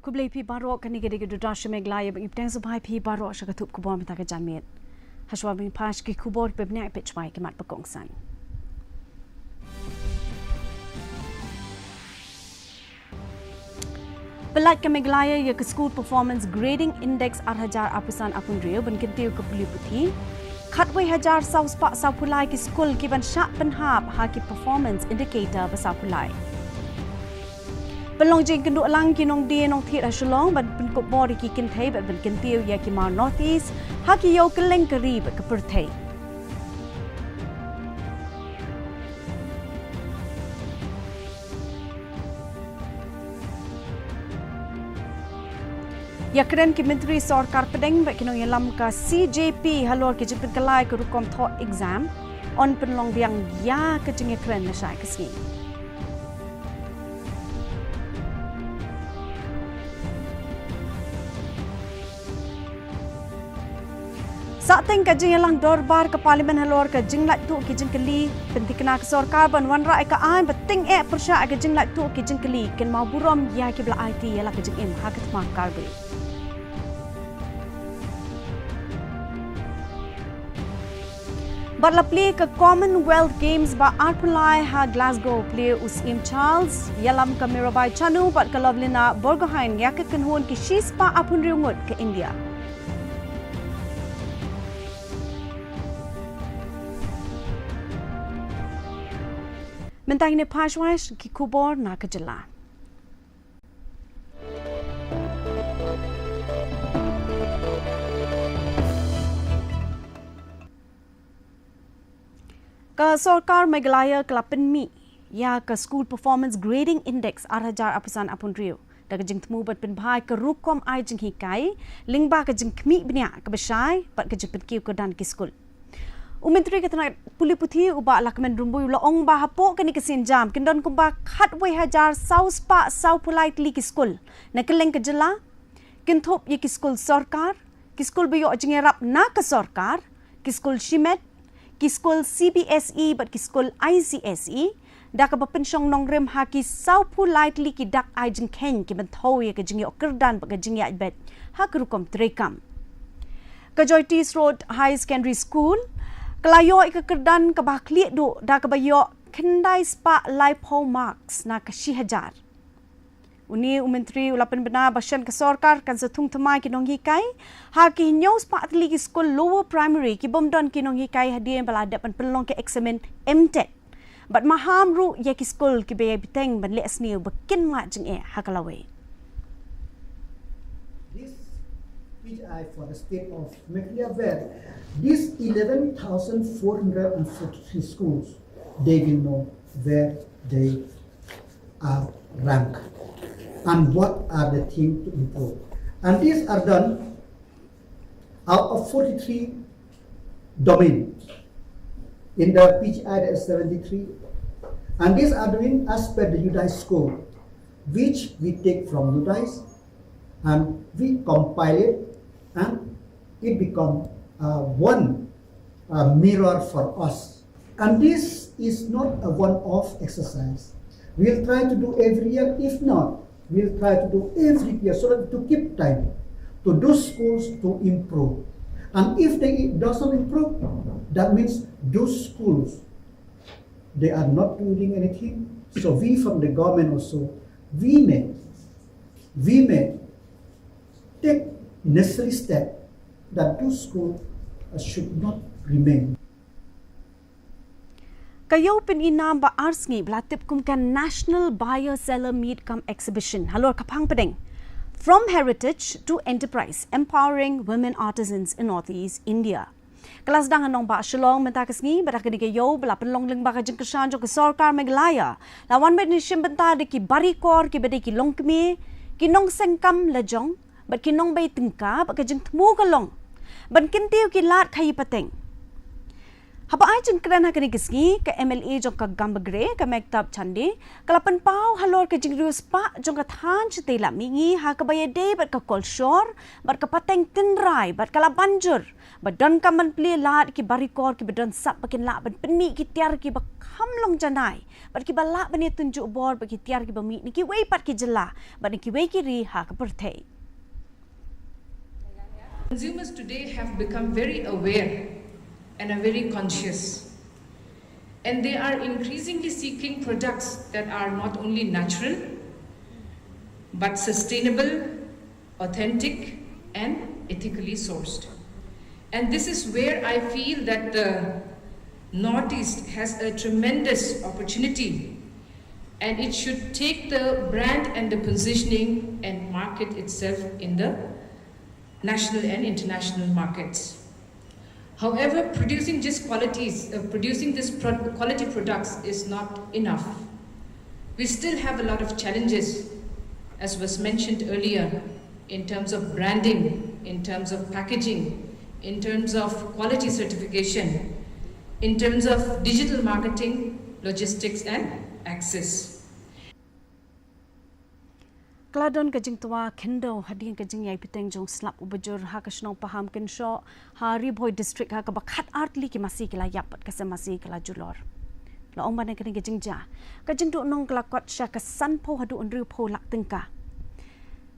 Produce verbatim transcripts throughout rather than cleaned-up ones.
Khublei phi baroh, kane ka dei ka Doordarshan Meghalaya, ba ngi pdiang sngewbha ïa phi baroh sha ka thup khubor mynta ka janmiet. Hashwa ban phai sha ki khubor, peit bniah peit shwa ïa ki mat ba kongsan. Pyllait ka Meghalaya ïa ka School Performance Grading Index ar hajar arphew san arphew hynriew ban kyntiew ka pule puthi. Khatwei hajar saw spah sawphew lai ki skul ki ban shah pynhap ha ki performance indicator ba sawphew lai. Pynlong jingkynduh lang ki nongdie nongthied ha Shillong ban pynkup bor ïa ki kynthei bad ban kyntiew ïa ki mar North East ha ki ïew kylleng ka ri bad ka pyrthei. Ïakren ki myntri sorkar pdeng bad ki nongïalam ka C J P halor ki jingpynkylla ïa ka rukom thoh exam. Yn pynlong biang ïa ka jingïakren lashai ka sngi. Sahteng ka jingïalang dorbar ka Parliament halor ka jinglaitluid ki jingkylli, pynthikna ka sorkar ban wanrah ïa ka aiñ ba tyngeh pyrshah ïa ka jinglaitluid ki jingkylli, kynmaw burom ïa kiba la aiti ïa la ka jingim ha ka thma Kargil. Bad la plie ka Commonwealth Games ba arphew lai ha Glasgow, plie u Syiem Charles, ïalam ka Mirabai Chanu bad ka Lovelina Borgohain ïa ka kynhun ki shispah arphew hynriew ngut ka India. Mynta ngin ïa phai shuwa sha ki khubor na ka jylla. Ka sorkar Meghalaya ka la pynmih ïa ka School Performance Grading Index ar hajar arphew san arphew hynriew da ka jingthmu ban pynbha ïa ka rukom ai jinghikai lyngba ka jingkhmih bniah kaba shai bad ka jingpynkiew kyrdan ki skul. U Myntri ka tnat pule puthi, u Bah Lahkmen Rymbui, u la ong ba hapoh kane ka sienjam kin don kumba khatwei hajar saw spah sawphew lai tylli ki skul na kylleng ka jylla, kynthup ïa ki skul sorkar, ki skul ba ïoh jingïarap na ka sorkar, ki skul shimet, ki skul C B S E bad ki skul I C S E, da kaba pynshong nongrim ha ki sawphew lai tylli ki dak ai jingkheiñ ki ban thew ïa ka jingïoh kyrdan bad ka jingïaid beit ha ka rukom treikam. Ka Joyce Road High Secondary School ka la ïoh ïa ka kyrdan kaba khlieh duh da kaba ïoh khyndai spah laiphew marks na ka shi hajar. Une u Myntri u la pynbna ba shen ka sorkar kan sa thung thymmai ki nonghikai ha ki hynñiew spah tylli ki skul lower primary ki bym don ki nonghikai hadien ba la dep ban pynlong ka eksamin M TET. Bad maham ruh ïa ki skul kiba ïai bteng ban leh sniew ba kin mad jingeh ha ka lawei. This P G I for the state of Meghalaya, where these eleven thousand four hundred and forty-three schools, they will know where they are ranked and what are the things to improve. And these are done out of forty-three domains. In the P G I, there is seventy-three. And these are doing as per the UDISE score, which we take from UDISE and we compile it, and it become, uh, one, uh, mirror for us. And this is not a one-off exercise. We'll try to do every year. If not, we'll try to do every year so that to keep time to those schools to improve. And if they doesn't improve, that means those schools, they are not doing anything. So we from the government also, we may, we may take necessary step that those schools, uh, should not remain. Ka ïew pyni nam ba ar sngi ba la tip kum ka National Buyer Seller Meet cum Exhibition halor ka phang pdeng From Heritage to Enterprise, Empowering Women Artisans in Northeast India. Ka la sdang ha nongbah Shillong mynta ka sngi, bad ha kane ka ïew ba la pynlong lyngba ka jingkyrshan jong ka sorkar Meghalaya, la wan ban ïashim bynta da ki barikor kiba dei ki longkmie, ki nongseng kam lajong bad ki nongbei tyngka, bad ka jingthmu ka long ban kyntiew ki lad khaïi pateng. Haba ai jingkren ha kane ka sngi, ka M L A jong ka Gambegre, ka Mehtab Chande, ka la pynpaw halor ka jingriewspah jong ka thaiñ shatei lam mihngi ha kaba ïadei bad ka kolshor bad ka pateng tynrai, bad ka la ban jur ba donkam ban plie lad ki barikor kiba don sap ba kin lah ban pynmih ki tiar kiba kham long janai bad kiba lah ban ïatynjuh bor bad ki tiar kiba mih na kiwei pat ki jylla bad na kiwei ki ri ha ka pyrthei. Consumers today have become very aware and are very conscious. And they are increasingly seeking products that are not only natural, but sustainable, authentic, and ethically sourced. And this is where I feel that the Northeast has a tremendous opportunity, and it should take the brand and the positioning and market itself in the national and international markets. However, producing just qualities, uh, producing this pro- quality products is not enough. We still have a lot of challenges, as was mentioned earlier, in terms of branding, in terms of packaging, in terms of quality certification, in terms of digital marketing, logistics, and access. Ka la don ka jingtwa khyndew hadien ka jingïai bteng jong slap uba jur ha ka shnong Pahamkynshoh ha Ri Bhoi District, ha kaba khat ar tylli ki masi ki la ïap bad ka sem masi ka la julor. La ong ba na kane ka jingjia, ka jingduhnong ka la kot sha ka sanphew haduh hynriewphew lak tyngka.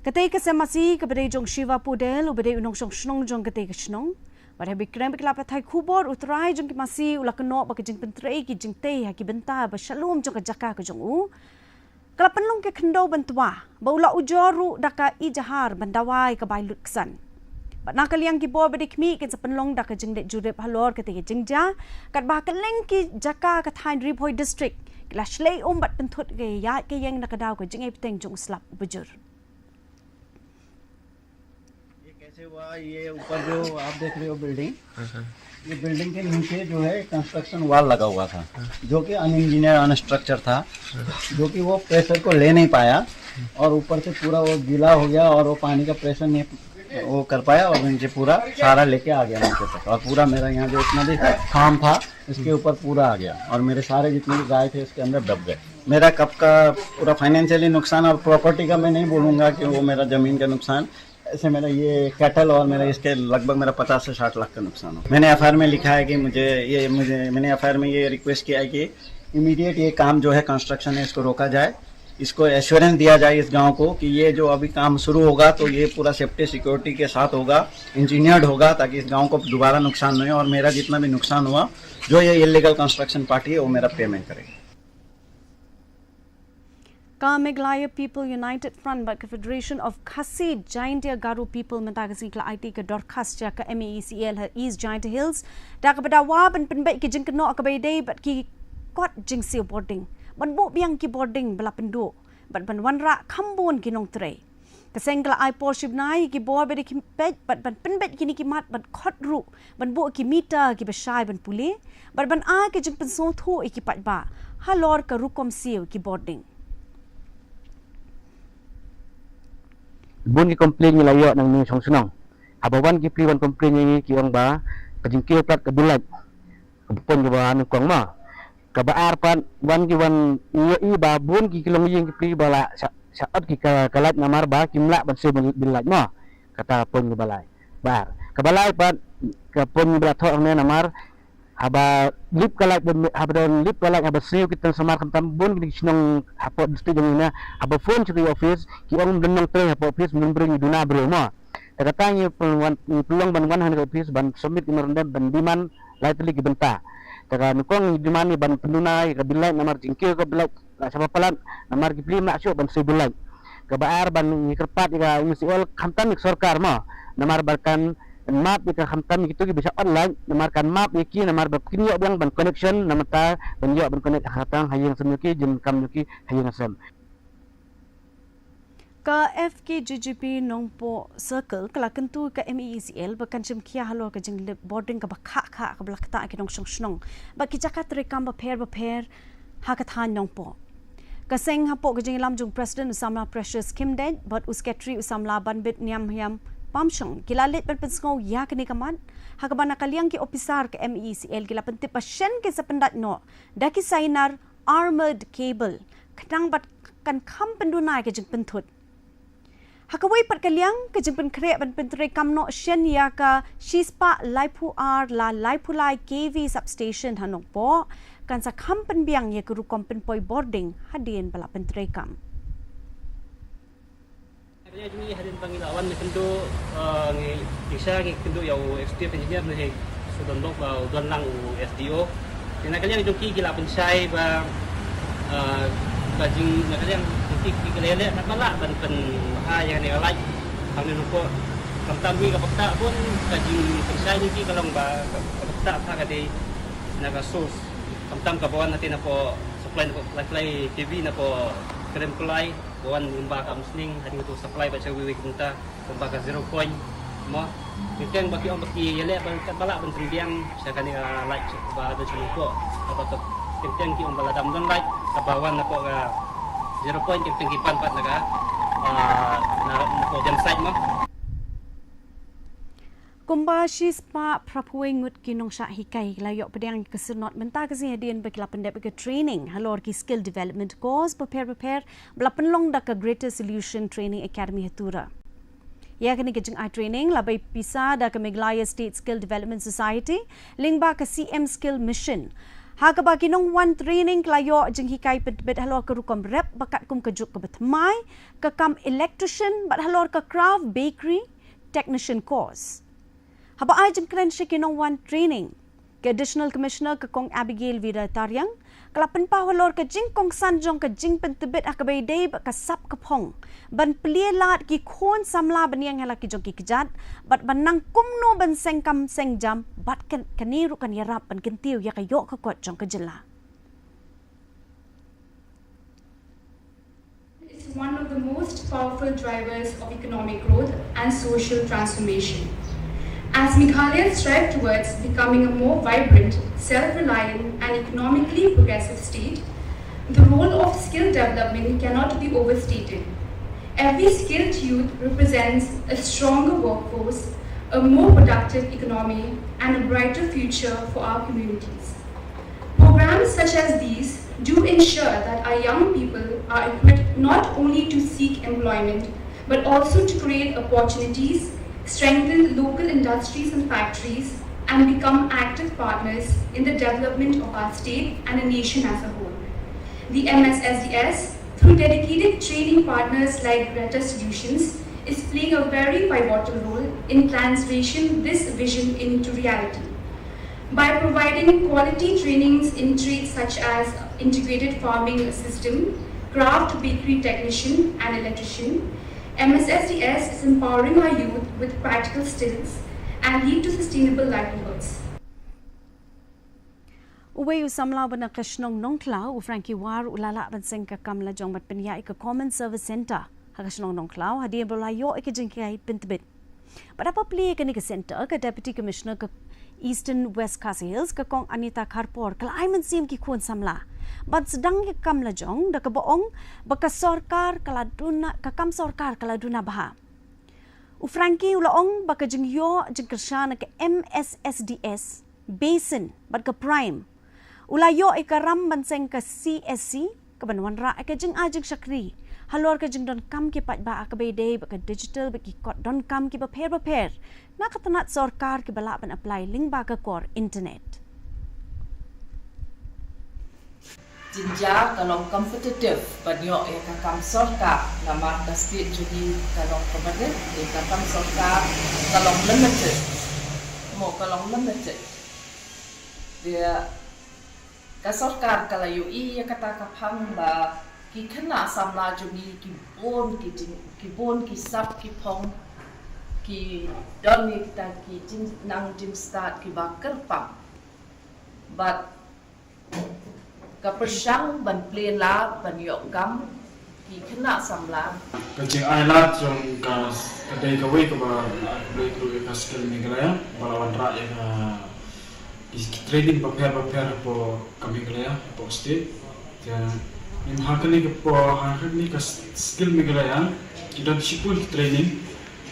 Katei ka sem masi kaba dei jong Shiva Podel, uba dei u nongshong shnong jong katei ka shnong. Bad haba kren bad ki lad pathai khubor, u trai jong ki masi u la kynnoh ba ka jingpyntrei ki jingtei ha ki bynta ba shalum jong ka jaka ka jong u ka la pynlong ka khyndew ban twa, ba u la ujor ruh da ka ijahar ban dawa ïa ka bai lutksan. Bad na ka liang ki bor ba dei khmih, kin sa pynlong da ka jingleit jurip halor katei ka jingjia, katba ha kylleng ki jaka ka thaiñ Ri Bhoi District ki la shlei um bad pynthut ka ïaid ka ïeng na ka daw ka jingïai bteng jong u slap uba jur. ये कैसे हुआ? ये ऊपर जो आप देख रहे हो बिल्डिंग, ये बिल्डिंग के नीचे जो है कंस्ट्रक्शन वॉल लगा हुआ था, जो कि अनइंजीनियर अनस्ट्रक्चर था, जो कि वो प्रेशर को ले नहीं पाया और ऊपर से पूरा वो गीला हो गया और वो पानी का प्रेशर नहीं वो कर पाया और नीचे पूरा सारा लेके आ गया नीचे तक। और पूरा मेरा यहाँ जो इतना भी फार्म था, इसके ऊपर पूरा आ गया और मेरे सारे जितने भी गाय थे, इसके अंदर दब गए। मेरा कब का पूरा फाइनेंशियली नुकसान और प्रॉपर्टी का मैं नहीं बोलूँगा कि वो मेरा ज़मीन का नुकसान, ऐसे मेरा ये कैटल और मेरा इसके लगभग मेरा पचास से साठ लाख का नुकसान हो। मैंने एफआईआर में लिखा है कि मुझे ये मुझे मैंने एफआईआर में ये रिक्वेस्ट किया है कि इमीडिएट ये काम जो है कंस्ट्रक्शन है, इसको रोका जाए, इसको एश्योरेंस दिया जाए इस गांव को कि ये जो अभी काम शुरू होगा तो ये पूरा सेफ्टी सिक्योरिटी के साथ होगा, इंजीनियर्ड होगा, ताकि इस गांव को दोबारा नुकसान नहीं हो और मेरा जितना भी नुकसान हुआ, जो ये इलीगल कंस्ट्रक्शन पार्टी है, वो मेरा पेमेंट करेगा। Ka Meghalaya People United Front bad ka Federation of Khasi Jaintia Garo People mynta ka sngi ka la aiti ka dorkhas sha ka M A E C L ha East Jaintia Hills da kaba dawa ban pynbeit ki jingkynnoh kaba ïadei bad ki kot jingsiew bording, ban buh biang ki bording ba la pynduh bad ban wanrah kham bun ki nongtrei. Ka seng ka la ai por shibnai ïa ki bor ba dei ki peit bad ban pynbeit kine ki mat, ban khot ruh ban buh ki mita kiba shai ban pule bad ban ai ka jingpynsngewthuh ïa ki paidbah halor ka rukom siew ki bording. Bun ki complain ngi la ïoh nangne shong shnong. Haba wan ki pli wan complain ïa ngi, ki ong ba ka jingkiew plat ka bill light, ka pun kaba nyngkong ma. Kaba ar pat, wan ki wan ïohi ba bun ki, ki long ïing ki pli ba la shah, shah ot ki ka, ka light namar ba kim lah ban siew bill light mo. Kata point kaba lai. Ba ar. Kaba lai pat, ka point kaba la thoh hangne namar haba lip ka light, haba don lip ka light, haba siew ki transformer, khamtam bun ki shnong hapoh district jong ngi na, haba phone sha ki office, ki ong ym don nongtrei hapoh office, ym don briew, ngi duna briew mo. Te kata ngi pynlong ban wan ha kane ka office ban submit ki memorandum ban demand lai tylli ki bynta. Te ka nyngkong ngi demand ban pynduna ïa ka bill light namar jingkiew ka bill light la shah palat namar ki pli ym lah shuh ban siew bill light. Kaba ar ban ngi kyrpad ïa ka M A E C L, khamtam ïa ka sorkar mo, namar ba kan map ïa ka, khamtam ïa kito kiba shah ot light, namar kan map ïa ki namar ba kin ïoh biang ban connection, namar ta ban ïoh ban connect ha kata ha ïing sem jong ki, jingkam jong ki ha ïing sem. Ka F K J G P Nongpoh Circle ka la kyntu ïa ka M A E C L ba kan shim khia halor ka jinglip bording kaba khah khah kaba la ktah ïa ki nongshong shnong bad ki jaka treikam bapher bapher ha ka thaiñ Nongpoh. Ka seng hapoh ka jingïalam jong u President u samla Precious Khymdeit bad u Secretary u samla Banbit Niamhiam Pamshong ki la leit ban pynsngew ïa kane ka mat, ha kaba na ka liang ki ophisar ka M E E C L ki la pyntip ba shen kin sa pyndait noh da ki sainar armored cable, khnang ba kan kham pynduna ïa ka jingpynthut. Ha kawei pat ka liang, ka jingpynkhreh ban pyntreikam noh shen ïa ka shispah laiphew ar la laiphew lai K V substation ha Nongpoh kan sa kham pynbiang ïa ka rukom pynpoi bording hadien ba la pyntreikam. Hadien jong ngi, hadien ba ngi la wan kynduh, eh, ngi, ngi sha ngi kynduh ïa u executive engineer ne, sa don bok ba u don lang u S D O. Te na ka liang jong ki, ki la pynshai ba, eh, ka jing, na ka liang jong ki, ki la leh katba lah ban pynbha ïa kane ka light hangne Nongpoh. Khamtam ngi kaba ktah bun, ka jingpynshai jong ki ka long ba ka, kaba ktah bha ka dei na ka source. Khamtam kaba wan hangtei napoh supply, napoh supply K V napoh Krem Kulai, ba wan lyngba ka Umsning, hadien katu supply bad sha kiwei kiwei ki bynta, lyngba ka zero point, mo. Teng teng ba ki ong ba ki ïaleh ba katba lah ban pynbiang sha kane ka light ba don sha Nongpoh. Kaba teng teng ki ong ba lada ym don light, kaba wan napoh ka zero point, teng teng ki pan pat na ka, ah, na, napoh dam site, mo. Kumba shispah phraphew wei ngut ki nongshah hikai ki la ïoh pdiang ka synod mynta ka sngi hadien ba ki la pyndep ïa ka training halor ki skill development course bapher bapher ba la pynlong da ka Greater Solution Training Academy ha Tura. Ïa kane ka jingai training la bai pisa da ka Meghalaya State Skill Development Society lyngba ka C M Skill Mission, ha kaba ki nongwan training ki la ïoh jinghikai pyntbit halor ka rukom rep ba katkum ka juk kaba thymmai, ka kam electrician bad halor ka craft bakery technician course. Haba ai jingkren sha ki nongwan training, ka Additional Commissioner ka Kong Abigail Vida Tariang ka la pynpaw halor ka jingkongsan jong ka jingpyntbit ha kaba ïadei bad ka sap ka phong ban plie lad ki khun samla ban ïeng ha la ki jong ki kjat bad ban nang kumno ban seng kam seng jam bad kan, kane ruh kan ïarap ban kyntiew ïa ka ïoh ka kot jong ka jylla. It's one of the most powerful drivers of economic growth and social transformation. As Meghalaya strives towards becoming a more vibrant, self-reliant, and economically progressive state, the role of skill development cannot be overstated. Every skilled youth represents a stronger workforce, a more productive economy, and a brighter future for our communities. Programs such as these do ensure that our young people are equipped not only to seek employment, but also to create opportunities, strengthen local industries and factories, and become active partners in the development of our state and the nation as a whole. The M S S D S, through dedicated training partners like Greta Solutions, is playing a very pivotal role in translating this vision into reality. By providing quality trainings in trades such as integrated farming system, craft bakery technician, and electrician, M S S D S is empowering our youth with practical skills and lead to sustainable livelihoods. Uwei u samla uba na ka shnong Nongkhlaw, u Frankie War, u la lah ban seng ka kam lajong bad pynïaid ïa ka Common Service Centre ha ka shnong Nongkhlaw hadien ba u la ïoh ïa ka jinghikai pyntbit. Bad haba plie ïa kane ka centre, ka Deputy Commissioner ka Eastern West Khasi Hills, ka Kong Anita Kharpor, ka la ai mynsiem ki khun samla ban sdang ïa ka kam lajong da kaba ong ba ka sorkar ka la duna, ka kam sorkar ka la duna bha. U Frankie u la ong ba ka jingïoh jingkyrshan na ka M S S D S, Basin bad ka Prime, u la ïoh ïa ka ram ban seng ka C S C kaban wanrah ïa ka jingai jingshakri halor ka jingdonkam ki paidbah ha kaba ïadei bad ka digital bad ki kot donkam kiba pher bapher na ka tnat sorkar kiba lah ban apply lyngba ka kor internet. Jingjia ka long competitive ban ïoh ïa ka kam sorkar namar ka state jong ngi ka long kaba rit, ïa ka kam sorkar ka long limited. Mo, ka long limited. Dia ka sorkar ka la ïohi ïa kata ka phang ba ki khynnah samla jong ngi ki bun ki jing, ki bun ki sap ki phong, ki don ïa kita ki jing, nang jingstad kiba kyrpang. Bad ka pyrshang ban plie lad ban ïoh kam ki khynnah samla. Ka jingai lad jong ka, ka dei kawei kaba, ah, plie through ïa ka Skill Meghalaya ba la wanrah ïa ka, ki training bapher bapher hapoh ka Meghalaya, hapoh state. Te, ym ha kane ka por, ha kane ka Skill Meghalaya ki don shiphew ki training.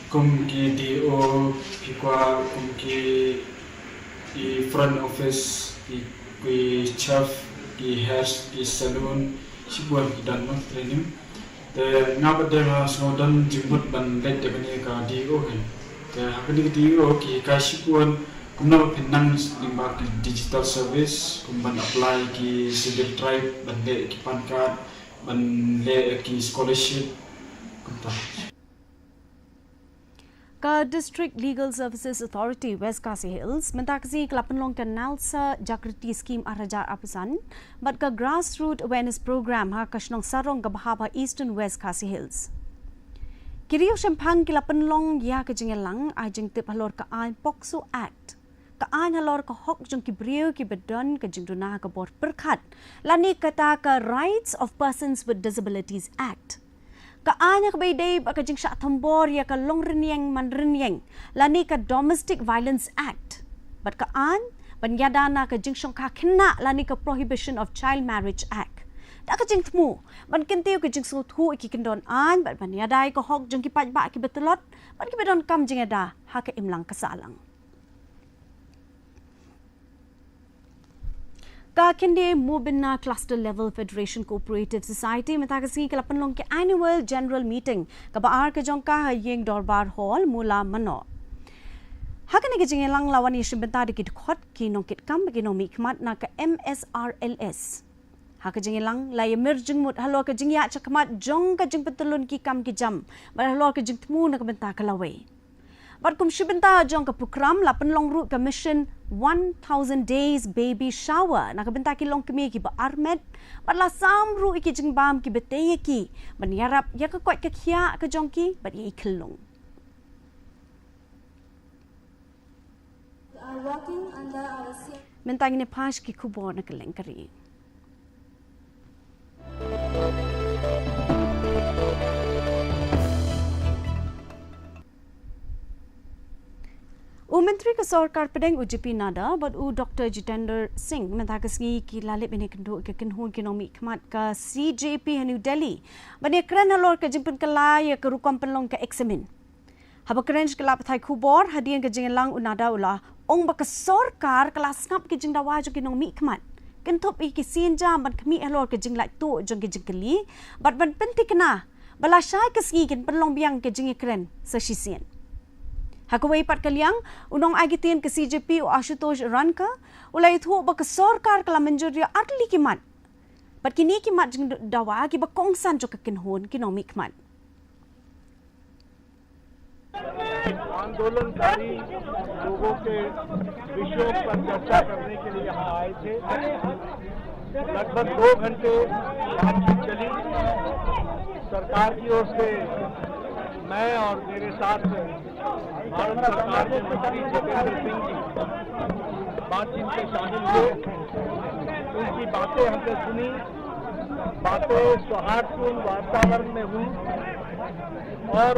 Kum ki D O, ki kwah, kum ki, ki front office, ki, ki chef, ki hair, ki salon, shibun ki don mo training. Te nga pat de nga sngew don jingmut ban leit da kane ka D O kan. Te ha kane ka D O ki hikai shibun kumno ba phin nang lyngba ki digital service, kum ban apply ki Scheduled Tribe, ban leh ki pan card, ban leh ki scholarship, kumta. Ka District Legal Services Authority West Khasi Hills mynta ka sngi ka la pynlong ka NALSA Jagriti Scheme ar hajar arphew san bad ka Grassroot Awareness Program ha ka shnong Sarong kaba hap ha Eastern West Khasi Hills. Ki riew shemphang ki la pynlong ïa ka jingïalang ai jingtip halor ka aiñ POCSO Act, ka aiñ halor ka hok jong ki briew kiba don ka jingduna ha ka bor pyrkhat, lane kata ka Rights of Persons with Disabilities Act. Ka aiñ kaba ïadei bad ka jingshah thombor ïa ka longrynïeng manrynïeng, lane ka Domestic Violence Act. Bad ka aiñ ban ïada na ka jingshongkha khynnah, lane ka Prohibition of Child Marriage Act. Da ka jingthmu ban kyntiew ka jingsngewthuh ïa ki kyndon aiñ bad ban ïada ïa ka hok jong ki paidbah kiba tlot bad kiba donkam jingïada ha ka imlang ka sahlang. Ka Khyndiat Mawbynna Cluster Level Federation Cooperative Society mynta ka sngi ka la pynlong ka Annual General Meeting kaba ar ka jong ka ha Ïing Dorbar Hall, Mawlai, Mano. Ha kane ka jingïalang la wan ïashim bynta da ki dkhot, ki nongkitkam, ki nongmihkhmat na ka M S R L S. Ha ka jingïalang la ïamir jingmut halor ka jingïaid shakhmat jong ka jingpyntyllun ki kam ki jam bad halor ka jingthmu na ka bynta ka lawei. Bad kum shi bynta jong ka prokram la pynlong ruh ka mission One Thousand Days Baby Shower na ka bynta ki longkmie kiba armet bad la sam ruh ïa ki jingbam kiba tei ïa ki ban ïarap ïa ka koit ka khiah ka jong ki bad ïa i khyllung. Mynta ngin ïa peit ki khubor na ka lyngkari. U Myntri ka Sorkar Pdeng u J P Nadda bad u Doctor Jitendra Singh mynta ka sngi ki la leit ban ïakynduh ïa ka kynhun ki nongmihkhmat ka C J P ha New Delhi ban ïakren halor ka jingpynkylla ïa ka rukom pynlong ka eksamin. Haba kren sha ki lad pathai khubor hadien ka jingïalang, u Nadda u la ong ba ka sorkar ka la sngap ki jingdawa jong ki nongmihkhmat, kynthup ïa ki sienjam ban khmih halor ka jinglaittuh jong ki jingkylli bad ban pynthikna ba lashai ka sngi kin pynlong biang ka jingïakren sa shisien. Ha kawei pat ka liang, u nongai ktien ka C J P u Ashutosh Urankar u la ïathuh ba ka sorkar ka la mynjur ïa artylli ki mat bad kine ki mat jingdawa kiba kongsan jong ka kynhun ki nongmihkhmat. आंदोलनकारी लोगों के विषयों पर चर्चा करने के लिए यहाँ आए थे। लगभग दो घंटे बातचीत चली। सरकार की ओर से मैं और मेरे साथ भारत सरकार के मंत्री जितेंद्र सिंह जी बातचीत में शामिल हुए। उनकी बातें हमने सुनी। बातें सौहार्दपूर्ण वातावरण में हुई और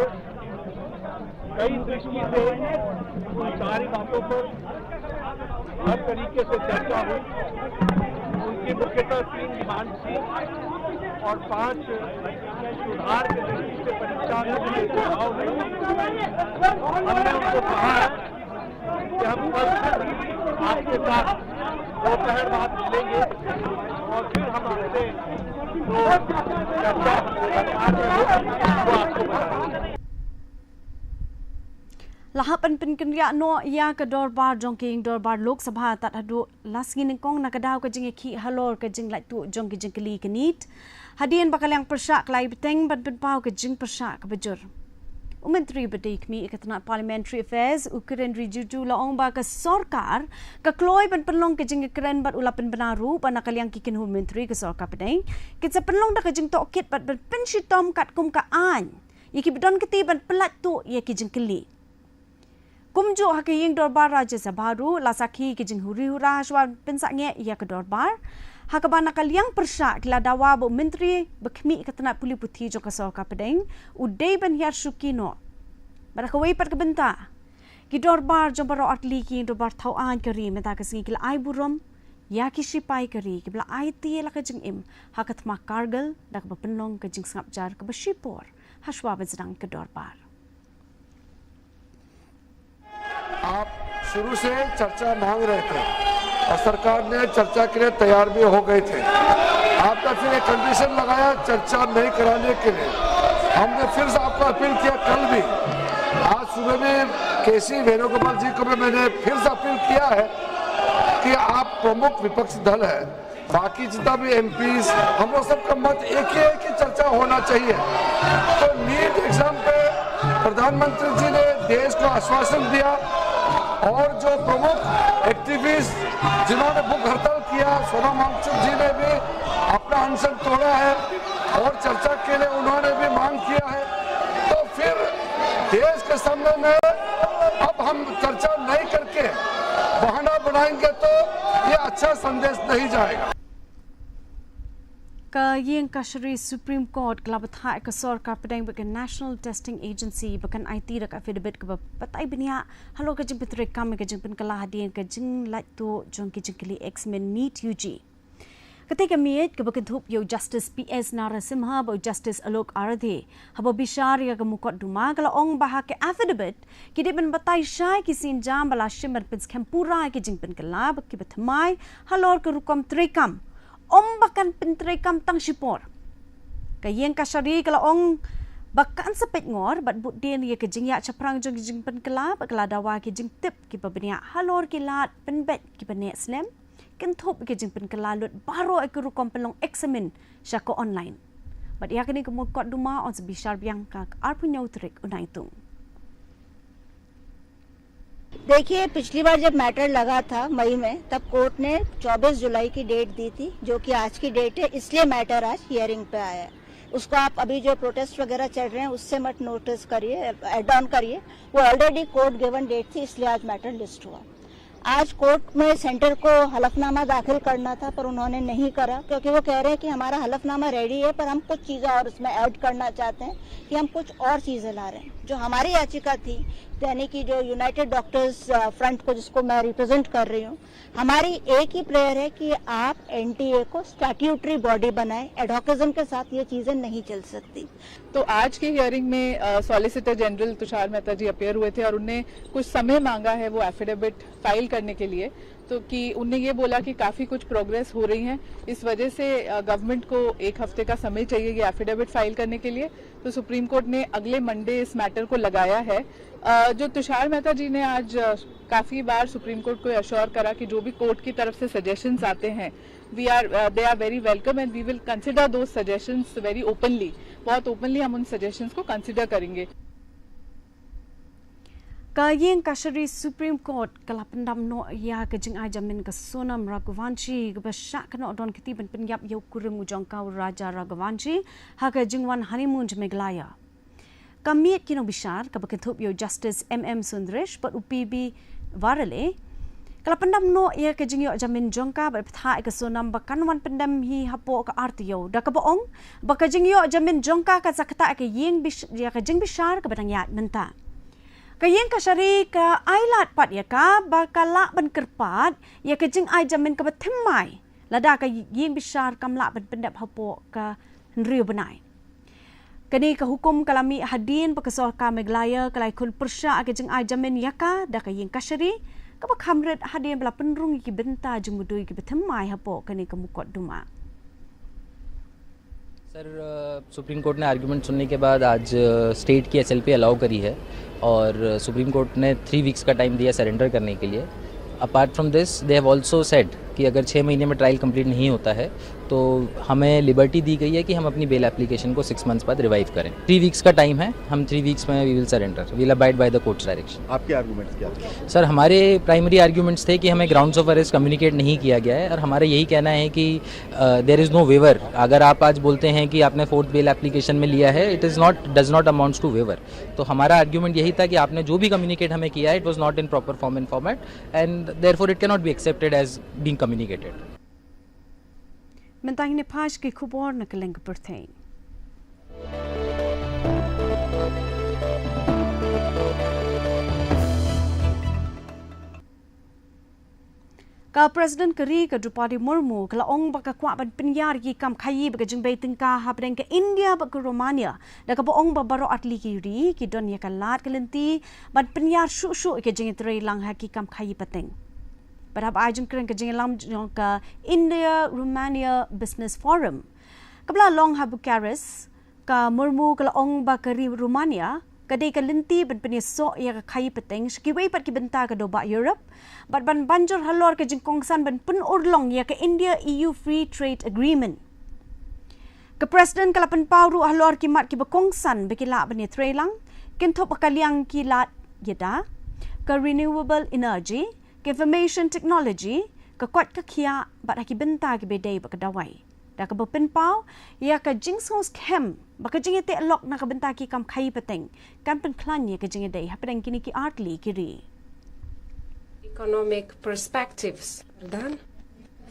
कई दृष्टि से उन सारी बातों पर हर तरीके से चर्चा हुई। उनकी मुख्यतः तीन डिमांड थी और पांच सुधार की दृष्टि से परीक्षा के लिए सुझाव हुए। हमने उनको कहा है कि हम कल आपके साथ दोपहर बाद मिलेंगे और फिर हम आपसे जो चर्चा सरकार में होगी, वो आपको बताएंगे। La hap ban pynkynriah noh ïa ka dorbar jong ka ïing dorbar Lok Sabha tad haduh la sngi nyngkong na ka daw ka jingïakhih halor ka jinglaittuh jong ki jingkylli ka NEET. Hadien ba ka liang pyrshah ka la ïai bteng ban pynpaw ka jingpyrshah kaba jur. U Myntri ba dei khmih ïa ka tnat Parliamentary Affairs u Kiren Rijiju la ong ba ka sorkar ka kloi ban pynlong ka jingïakren bad u la pynbna ruh ba na ka liang ki kynhun myntri ka sorkar pdeng kin sa pynlong da ka jingtohkit bad ban pynshitom katkum ka aiñ ïa kiba don kti ban pyllait tuh ïa ki jingkylli. Kumjuh ha ka ïing dorbar Rajya Sabha ruh la sakhi ki jinghuri hura ha shuwa pynsangeh ïa ka dorbar, ha kaba na ka liang pyrshah ki la dawa ba u Myntri ba khmih ka tnat pule puthi jong ka sorkar pdeng u dei ban hiar shuki noh. Bad ha kawei pat ka bynta, ki dorbar jong baroh artylli ki ïing dorbar thaw aiñ ka ri mynta ka sngi ki la ai burom ïa ki shipai ka ri kiba la aiti ïa la ka jingim ha ka thma Kargil da kaba pynlong ka jingsngap jar kaba shipor ha shuwa ban sdang ka dorbar. शुरू से चर्चा मांग रहे थे और सरकार ने चर्चा के लिए तैयार भी हो गए थे। आपने फिर एक कंडीशन लगाया चर्चा नहीं कराने के लिए। हमने फिर से आपको अपील किया कल भी, आज सुबह भी केसी वेणुगोपाल जी को भी मैंने फिर से अपील किया है कि आप प्रमुख विपक्ष दल है, बाकी जितना भी एमपीज, हम लोग सबका मत एक ही है कि चर्चा होना चाहिए। तो नीट एग्जाम पे प्रधानमंत्री जी ने देश को आश्वासन दिया और जो प्रमुख एक्टिविस्ट जिन्होंने भूख हड़ताल किया, सोनम वांगचुक जी ने भी अपना अनशन तोड़ा है और चर्चा के लिए उन्होंने भी मांग किया है। तो फिर देश के सामने में अब हम चर्चा नहीं करके बहाना बनाएंगे तो ये अच्छा संदेश नहीं जाएगा। Ka Ïing Kashari Supreme Court ka la bthah ka sorkar pdeng bad ka National Testing Agency ba kan aiti da ka affidavit kaba batai bniah halor ka jingpyntreikam ka jingpynkylla hadien ka jinglait tuh jong ki jingkylli eksamin NEET UG. Katei ka miej kaba kynthup ïa u Justice P S Narasimha bad u Justice Alok Aradhye haba bishar ïa ka mukotduma ka la ong ba ha ka affidavit ki dei ban batai shai ki sienjam ba la shim ban pynskhem pura ïa ki jingpynkylla ba kiba thymmai halor ka rukom treikam, ym ba kan pyntreikam tang shipor. Ka Ïing Kashari ka la ong ba kan sa peitngor bad bud dien ïa ka jingïaid shaphrang jong ki jingpynkylla bad ka la dawa ki jingtip kiba bniah halor ki lad pynbeit kiba neh slem, kynthup ïa ki jingpynkylla lut baroh ïa ka rukom pynlong eksamin sha ka online. Bad ïa kane ka mukotduma yn sa bishar biang ha ka arphew hynñiew tarik u Naitung. देखिए, पिछली बार जब मैटर लगा था मई में, तब कोर्ट ने चौबीस जुलाई की डेट दी थी, जो कि आज की डेट है, इसलिए मैटर आज हियरिंग पे आया है। उसको आप अभी जो प्रोटेस्ट वगैरह चल रहे हैं, उससे मत नोटिस करिए, एड ऑन करिए। वो ऑलरेडी कोर्ट गिवन डेट थी, इसलिए आज मैटर लिस्ट हुआ। आज कोर्ट में सेंटर को हलफनामा दाखिल करना था, पर उन्होंने नहीं करा, क्योंकि वो कह रहे हैं कि हमारा हलफनामा रेडी है, पर हम कुछ चीज़ें और उसमें ऐड करना चाहते हैं कि हम कुछ और चीज़ें ला रहे हैं। जो हमारी याचिका थी, यानी कि जो यूनाइटेड डॉक्टर्स फ्रंट को, जिसको मैं रिप्रेजेंट कर रही हूँ, हमारी एक ही प्रेयर है कि आप एनटीए को स्टैट्यूटरी बॉडी बनाएं। एडहॉकिज्म के साथ ये चीज़ें नहीं चल सकती। तो आज के हियरिंग में सॉलिसिटर जनरल तुषार मेहता जी अपीयर हुए थे और उनने कुछ समय मांगा है वो एफिडेविट फाइल करने के लिए। तो कि उनने ये बोला कि काफ़ी कुछ प्रोग्रेस हो रही है, इस वजह से गवर्नमेंट को एक हफ्ते का समय चाहिए ये एफिडेविट फाइल करने के लिए। तो सुप्रीम कोर्ट ने अगले मंडे इस मैटर को लगाया है। अ, जो तुषार मेहता जी ने आज अ, काफ़ी बार सुप्रीम कोर्ट को अश्योर करा कि जो भी कोर्ट की तरफ से सजेशंस आते हैं, we are they are very welcome and we will consider those suggestions very openly। बहुत ओपनली हम उन सजेशंस को कंसिडर करेंगे। Ka Ïing Kashari Supreme Court ka la pyndam noh ïa ka jingai jamin ka Sonam Raghuvanshi kaba shah kynnoh don kti ban pynïap ïa u kurim u jong ka u Raja Raghuvanshi ha ka jingwan honeymoon jong Meghalaya. Ka miej ki nongbishar kaba kynthup ïa u Justice M M Sundresh bad u P B Varale ka la pyndam noh ïa ka jingïoh jamin jong ka bad bthah ïa ka Sonam ba kan wan pyndem hi hapoh ka ar taïew da kaba ong ba ka jingïoh jamin jong ka kan sa ktah ïa ka ïing bish- ïa ka jingbishar kaba dang ïaid mynta. Ka Ïing Kashari ka ailad pat ïa ka ba ka lah ban kyrpad ïa ka jingai jamin kaba thymmai lada ka ïing bishar kam lah ban pyndep hapoh ka hynriew bnai. Kane ka hukum ka la mih hadien ba ka sorkar Meghalaya ka la ïakhun pyrshah ïa ka jingai jamin ïa ka da ka Ïing Kashari kaba kham rit hadien ba la pynrung ïa ki bynta jingmudui kiba thymmai hapoh kane ka mukotduma. सर, सुप्रीम कोर्ट ने आर्ग्यूमेंट सुनने के बाद आज स्टेट की एसएलपी अलाउ करी है और सुप्रीम कोर्ट ने थ्री वीक्स का टाइम दिया सरेंडर करने के लिए। अपार्ट फ्रॉम दिस, दे हैव ऑल्सो सेड कि अगर छः महीने में ट्रायल कंप्लीट नहीं होता है तो हमें लिबर्टी दी गई है कि हम अपनी बेल एप्लीकेशन को सिक्स मंथ्स बाद रिवाइव करें। थ्री वीक्स का टाइम है, हम थ्री वीक्स में we will surrender, we will abide by the court's direction। आपके आर्गूमेंट्स क्या थे? सर, हमारे प्राइमरी आर्ग्यूमेंट्स थे कि हमें ग्राउंड्स ऑफ अरेस्ट कम्युनिकेट नहीं किया गया है और हमारा यही कहना है कि देयर इज़ नो वेवर। अगर आप आज बोलते हैं कि आपने फोर्थ बेल एप्लीकेशन में लिया है, it is not, does not amounts to waiver। तो हमारा आर्ग्यूमेंट यही था कि आपने जो भी कम्युनिकेट हमें किया है, it was not in proper form and format and therefore it cannot be accepted as being communicated। Mynta ngin ïa peit ki khubor na ka liang ka pyrthei. Ka President ka ri ka Droupadi Murmu ka la ong ba ka kwah ban pynïar ïa ki kam khaïi bad ka jingbei tyngka hapdeng ka India bad ka Romania, da kaba ong ba baroh artylli ki ri ki don ïa ka lad ka lynti ban pynïar shuh shuh ïa ka jingïatreilang ha ki kam khaïi pateng. Bad haba ai jingkren ha ka jingïalam jong ka India Romania Business Forum kaba la long ha Bucharest, ka Murmu ka la ong ba ka ri Romania ka dei ka lynti ban pynïasoh ïa ka khaïi pateng sha kiwei pat ki bynta ka daw bah Europe, bad ban ban jur halor ka jingkongsan ban pynurlong ïa ka India E U Free Trade Agreement. Ka President ka la pynpaw ruh halor ki mat kiba kongsan ba ki lah ban ïatreilang, kynthup ha ka liang ki lad ïada, ka renewable energy, ka information technology, ka koit ka khiah bad ha ki bynta kiba dei bad ka dawai, da kaba pynpaw ïa ka jingsngewskhem ba ka jingïateh lok na ka bynta ki kam khaïi pateng kan pynkhlaiñ ïa ka jingïadei hapdeng kine ki artylli ki ri. Economic perspectives. Well done.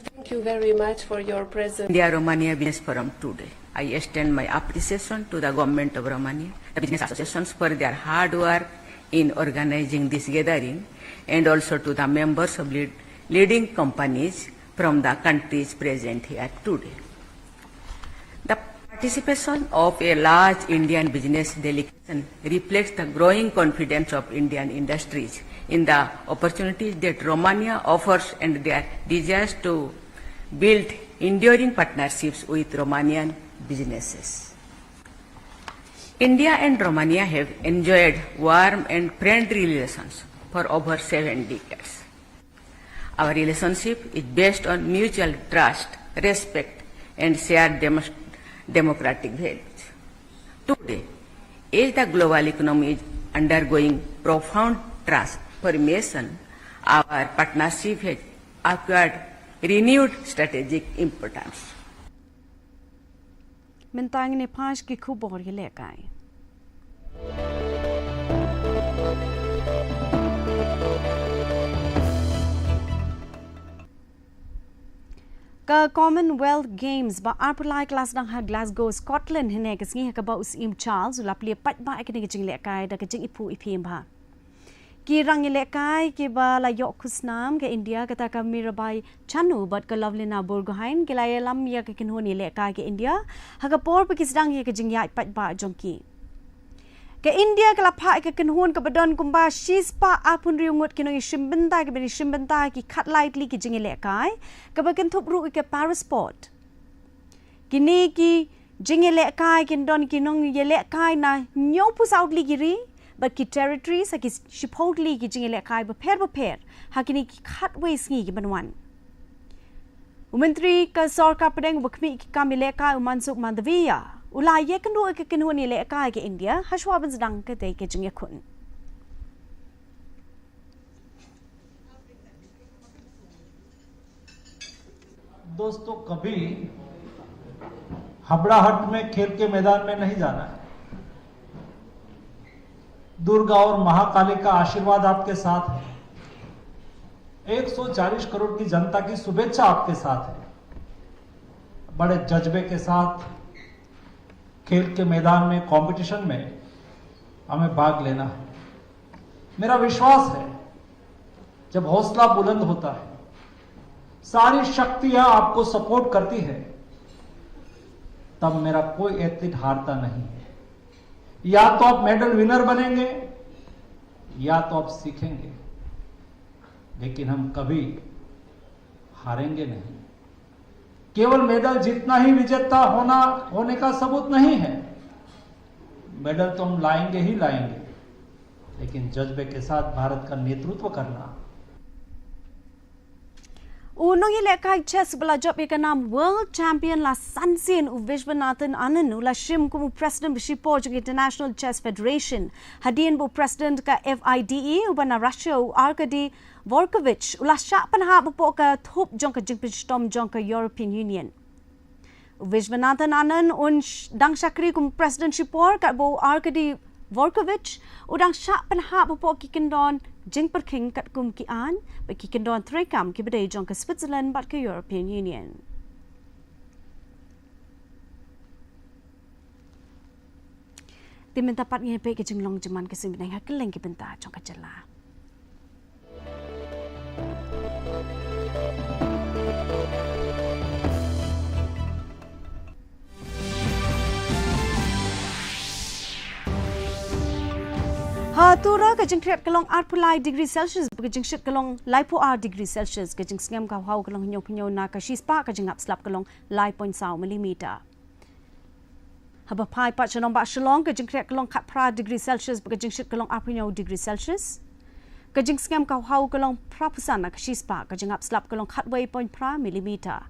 Thank you very much for your presence. India Romania Business Forum today. I extend my appreciation to the government of Romania, the business associations for their hard work in organizing this gathering, and also to the members of lead, leading companies from the countries present here today. The participation of a large Indian business delegation reflects the growing confidence of Indian industries in the opportunities that Romania offers and their desires to build enduring partnerships with Romanian businesses. India and Romania have enjoyed warm and friendly relations for over seven decades. Our relationship is based on mutual trust, respect, and shared demos-, democratic values. Today, as the global economy is undergoing profound transformation, our partnership has acquired renewed strategic importance. Mynta ngin ïa peit ki khubor ïalehkai. Ka Commonwealth Games ba arphew lai ka la sdang ha Glasgow, Scotland, hynne ka sngi, ha kaba u Syiem Charles u la plie paidbah ïa kane ka jinglehkai da ka jingiphuh iphim bha. Ki rangïalehkai kiba la ïoh khusnam ka India, kata ka Mirabai Chanu bad ka Lovlina Borgohain, ki la ïalam ïa ka kynhun ïalehkai ka India ha ka por ba ki sdang ïa ka jingïaid paidbah jong ki. Ka India ka la phah ïa ka kynhun kaba don kumba shispah arphew hynriew ngut ki nongïashimbynta kiba ïashimbynta ha ki khatlai tylli ki jingïalehkai, kaba kynthup ruh ïa ka Para Sport. Kine ki jingïalehkai kin don ki nongïalehkai na hynñiewphew saw tylli ki ri bad ki territories ha ki shiphew tylli ki jingïalehkai bapher bapher ha kine ki khatwei sngi kiban wan. U Myntri ka Sorkar Pdeng uba khmih ïa ki kam ïalehkai, u Mansukh Mandaviya, u la ïakynduh ïa ka kynhun ïalehkai ka India hashwa ban sdang katei ka jingïakhun. दोस्तों, कभी हबड़ाहट में खेल के मैदान में नहीं जाना है। दुर्गा और महाकाली का आशीर्वाद आपके साथ है। एक सौ चालीस करोड़ की जनता की शुभेच्छा आपके साथ है। बड़े जज्बे के साथ खेल के मैदान में, कंपटीशन में हमें भाग लेना है। मेरा विश्वास है, जब हौसला बुलंद होता है, सारी शक्तियां आपको सपोर्ट करती है, तब मेरा कोई एथलीट हारता नहीं है। या तो आप मेडल विनर बनेंगे, या तो आप सीखेंगे, लेकिन हम कभी हारेंगे नहीं। केवल मेडल जीतना ही विजेता होना, होने का सबूत नहीं है। मेडल तो हम लाएंगे ही लाएंगे, लेकिन जज्बे के साथ भारत का नेतृत्व करना। U nongïalehkai chess ba la jop ïa ka nam world champion la san sien, u Viswanathan Anand, u la shim kum u president ba shipor jong ka International Chess Federation, hadien ba u president ka F I D E uba na Russia, u Arkady Vorkovich, u la shah pynhap hapoh ka thup jong ka jingpynshitom jong ka European Union. U Viswanathan Anand un sh-, dang shakri kum president shipor, katba u Arkady Vorkovich u dang shah pynhap hapoh ki kyndon jingpyrkhing katkum ki aiñ bad ki kyndon treikam kiba dei jong ka Switzerland bad ka European Union. Te mynta pat ngin peit ka jinglong jingman ka sngi bneng ha kylleng ki bynta jong ka jylla. Ha Tura ka jingkhriat ka long arphew lai degree Celsius, bad ka jingshit ka long laiphew ar degree Celsius, ka jingsngem ka hau ka long hynñiewphew hynñiew na ka shispah, ka jingngap slap ka long lai point saw millimeter. Haba phai pat sha nongbah Shillong, ka jingkhriat ka long khatphra degree Celsius, bad ka jingshit ka long arphew hynñiew degree Celsius. Ka jingsngem ka hau ka long phraphew san na ka shispah, ka jingngap slap ka long khatwei point phra millimeter.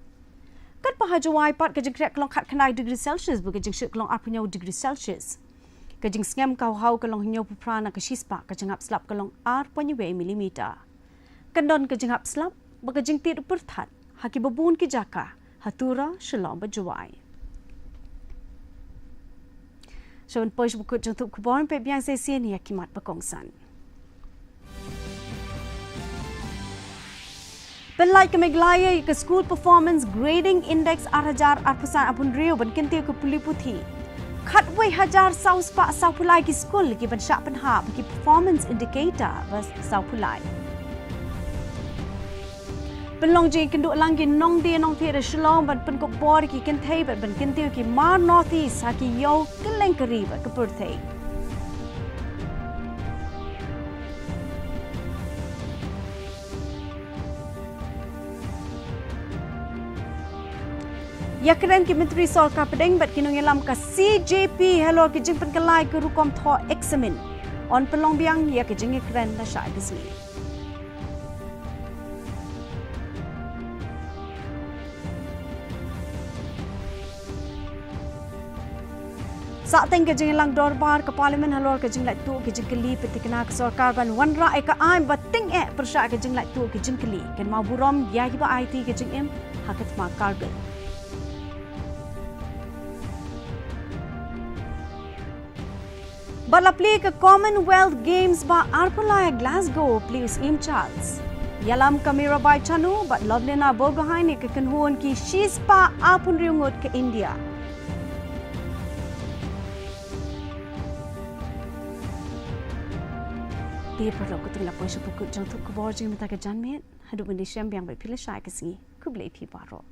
Katba ha Jowai pat ka jingkhriat ka long khatkhyndai degree Celsius, bad ka jingshit ka long arphew hynñiew degree Celsius. Ka jingsngem ka hau ka long hynñiewphew phra na ka shispah, ka jingngap slap ka long ar point wei millimeter. Kan don ka jingngap slap bad ka jingtied u pyrthat ha kiba bun ki jaka ha Tura, Shillong bad Jowai. Sha ban poi sha ba kut jong u tuh khubor, peit biang sa shisien ïa ki mat ba kongsan. Pynlait ka Meghalaya ïa ka School Performance Grading Index ar hajar arphew san arphew hynriew ban kyntiew ïa ka pule puthi. Khatwei hajar saw spah sawphew lai ki skul ki ban shah pynhap ki performance indicator ba sawphew lai. Pynlong jingïakynduh lang ki nongdie nongthied ha Shillong ban pynkup bor ïa ki kynthei bad ban kyntiew ïa ki mar North East ha ki ïew kylleng ka ri bad ka pyrthei. Ïakren ki myntri sorkar pdeng bad ki nongïalam ka C J P halor ki jingpynkylla ïa ka rukom thoh eksamin. Yn pynlong biang ïa ka jingïakren lashai ka sngi. Sahteng ka jingïalang dorbar ka Parliament halor ka jinglait tuh ki jingkylli, pynthikna ka sorkar ban wanrah ïa ka aiñ ba tyngeh pyrshah ka jinglait tuh ki jingkylli. Kynmaw burom ïa kiba aiti ka jingim ha ka thma Kargil. Bad la plie ka Commonwealth Games ba arphew lai ha Glasgow, plie u Syiem Charles. Ïalam ka Mirabai Chanu bad Lovlina Borgohain ïa ka kynhun ki shispah arphew hynriew ngut ka India. Te paralok, katto ngi la poi sha ba kut jong u tuh khubor jong ngi mynta ka janmiet. Haduh ban ïashem biang bad phi lashai ka sngi. Khublei phi baroh.